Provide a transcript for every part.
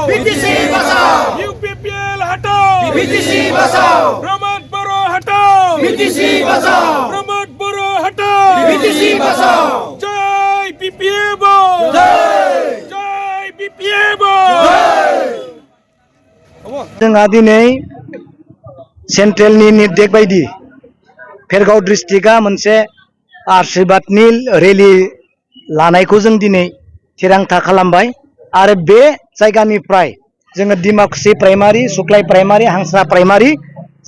BTC बचाओ, UPPL हटाओ, BTC बचाओ, प्रमोद बरो हटाओ, बीटीसी बचाओ, प्रमोद बरो हटाओ, बीटीसी बचाओ, जय बीपीएबो, जय बीपीएबो। जोंहा दिनै सेन्ट्रेलनि निर्देश बायदि भेरगाव डिस्ट्रिक्टआ मोनसे आशीर्बादनि रेलि लानायखौ जों दिनै थिरांथा खालामबाय आरो बे जायगानिफ्राय जोङो डिमाकुसि प्राइमारि, सुक्लाय प्राइमारि, हांस्रा प्राइमारि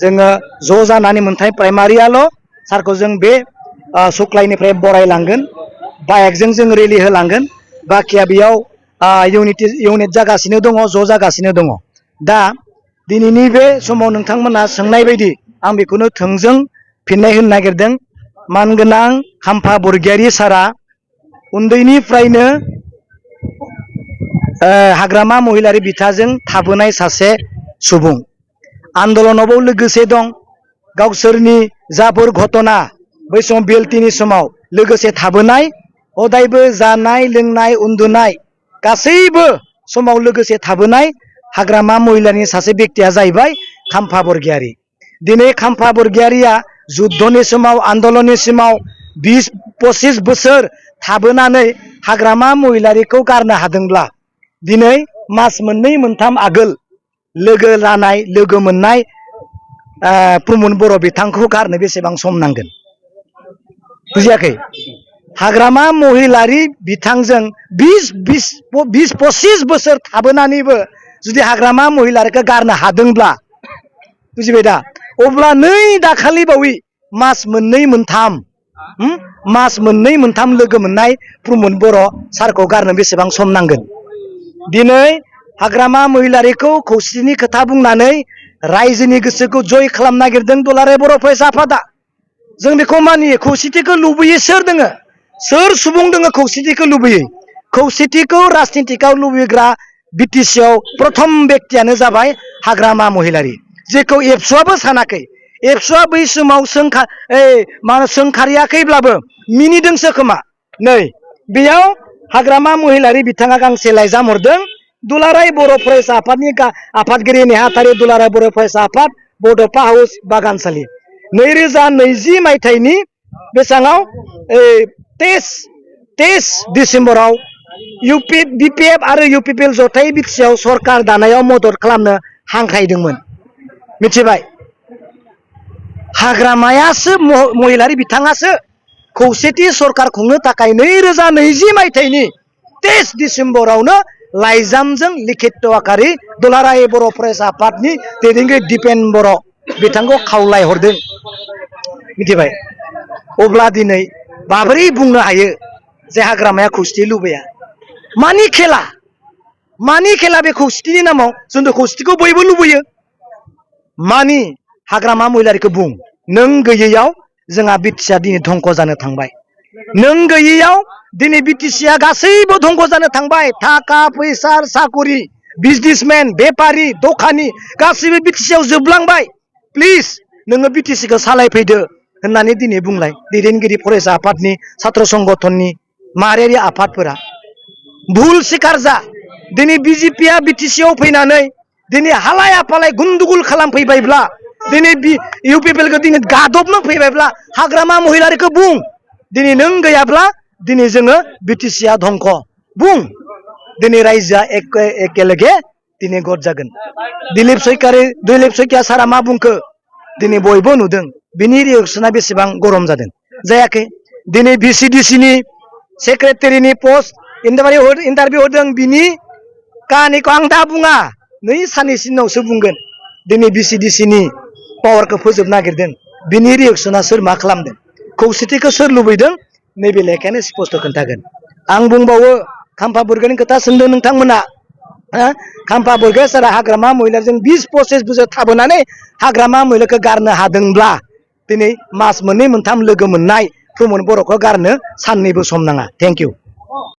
जोङो ज' जानानै मोनथाय प्राइमारियाल' सारखौ जों बे सुक्लायनिफ्राय बरायलांगोन, बाइकजों जों रेलि होलांगोन। बाखिया बेयाव इउनिट जागासिनो दङ, ज' जागासिनो दङ। दा दिनैनि बे समाव नोंथांमोना सोंनाय बायदि आं बेखौनो थोंजों फिननाय होनो नागिरदों। मानगोनां खाम्फा बरगयारी सारा उन्दैनिफ्रायनो हाग्रामा महिलारि बिथाजों थाबोनाय सासे सुबुं, आन्दलनावबो लोगोसे दं। गावसोरनि जाफोर घटना बै समाव बेलटिनि समाव लोगोसे थाबोनाय, हदायबो जानाय लोंनाय उन्दुनाय गासैबो समाव लोगोसे थाबोनाय हाग्रामा महिलानि सासे बेक्तिया जाहैबाय खाम्फा बरगयारी। दिनै खाम्फा बरगयारिया जुद्धनि समाव, आन्दलननि समाव 20-25 बोसोर थाबोनानै हाग्रामा महिलारिखौ गारनो हादोंब्ला दिनै मास मोननै मोनथाम आगोल लोगो लानाय, लोगो मोननाय प्रमद बर' बिथांखौ गारनो बेसेबां सम नांगोन? बुजियाखै? हाग्रामा महिलारि बिथांजों 20-25 बोसोर थाबोनानैबो जुदि हाग्रामा महिलारिखौ गारनो हादोंब्ला, बुजिबाय दा? अब्ला नै दाखालि बावै मास मोननै मोनथाम लोगो मोननाय प्रमद बर' सारखौ गारनो बेसेबां सम नांगोन? दिनै हाग्रामा महिलारिखौ खौसेथिनि खोथा बुंनानै रायजोनि गोसोखौ जय खालामनो नागिरदों दुलाराय बर' फरायसा आफादा। जों बेखौ मानियो। खौसेथिखौ लुबैयो सोर दोङो? सोर सुबुं दोङो खौसेथिखौ लुबैयो? खौसेथिखौ राजनितिकआव लुबैग्रा बिटिसिआव प्रथम बेक्तियानो जाबाय हाग्रामा महिलारि, जेखौ एबसुआबो सानाखै। एबसुआ बै समाव सोंखारियाखैब्लाबो मिनिदोंसो खोमा। नै बेयाव हाग्रामा महिलारि बिथाङा गांसे लाइजाम हरदों। दुलाराय बर' फरायसा आफादनि आफादगिरि नेहाथारि दुलाराय बर' फरायसा आफाद, बड'फा हाउस बागानसालि, 2020 मायथाइनि बेसाङाव 23 डिसेम्बराव बिपिएफ आरो इउपिपिएल जथाय बिटिसिआव सरकार दानायाव मदद खालामनो हांख्रायदोंमोन। मिथिबाय? हाग्रामायासो, महिलारि बिथाङासो खौसेथि सरकार खुंनो थाखाय 2020 मायथाइनि 23 डिसेम्बरावनो लाइजामजों लिखित आकारै दुलाराय बर' फरायसा आफादनि दैदेनगिरि दिपेन बर' बिथांखौ खावलायहरदों। मिथिबाय? अब्ला दिनै माबोरै बुंनो हायो जे हाग्रामाया खौसेथि लुबैया? मानि खेला बे खौसेथिनि नामाव? जोंथ' खौसेथिखौ बयबो लुबैयो। मानि हाग्रामा महिलारिखौ बुं। नों गैयैयाव जोंहा बिटिसिआ दिनै धंख जानो थांबाय। नों गैयैयाव दिनै बिटिसिआ गासैबो धंख जानो थांबाय। थाखा फैसा, साकरि, बिजनेसमेन, बेपारि, दखानि गासैबो बिटिसिआव जोबलांबाय। प्लिज नोङो बिटिसिखौ सालायफैदो होननानै दिनै बुंलाय दैदेनगिरि फरायसा आफादनि, सात्र संगठननि, माहारियारि आफादफोरा। भुल सिखार जा। दिनै बिजेपिआ बिटिसिआव फैनानै दिनै हालाय आफालाय गुन्दुगुल खालामफैबायब्ला, दिनै इउपिपिएलखौ दिनै गादबनो फैबायब्ला हाग्रामा महिलारिखौ बुं। दिनै नों गैयाब्ला दिनै जोङो बिटिसिआ धंख। बुं। दिनै रायजोआ एकेलगे दिनै गद जागोन। दिलीप सैकिया सारा मा बुंखो दिनै बयबो नुदों। बिनि रिएक्सना बेसेबां गरम जादों? जायाखै? दिनै भिसिडिसिनि सेक्रेटारिनि पस्ट इन्टारभिउ होदों। बिनि काहानिखौ आं दा बुङा, 2 साननैसो उनावसो बुंगोन। दिनै भिसिडिसिनि पावारखौ फोजोबनो नागिरदों। बिनि रिएक्सना सोर मा खालामदों? खौसेथिखौ सोर लुबैदों? नैबे लेखायानो स्पस्ट खोन्थागोन। आं बुंबावो, खाम्फा बरगयारिनि खोथा सोंदों नोंथांमोना। खाम्फा बरगयारि सारा हाग्रामा महिलारिजों 20-25 बोसोर थाबोनानै हाग्रामा महिलारिखौ गारनो हादोंब्ला दिनै मास मोननै मोनथाम लोगो मोननाय प्रमद बर'खौ गारनो साननैबो सम नाङा। Thank you.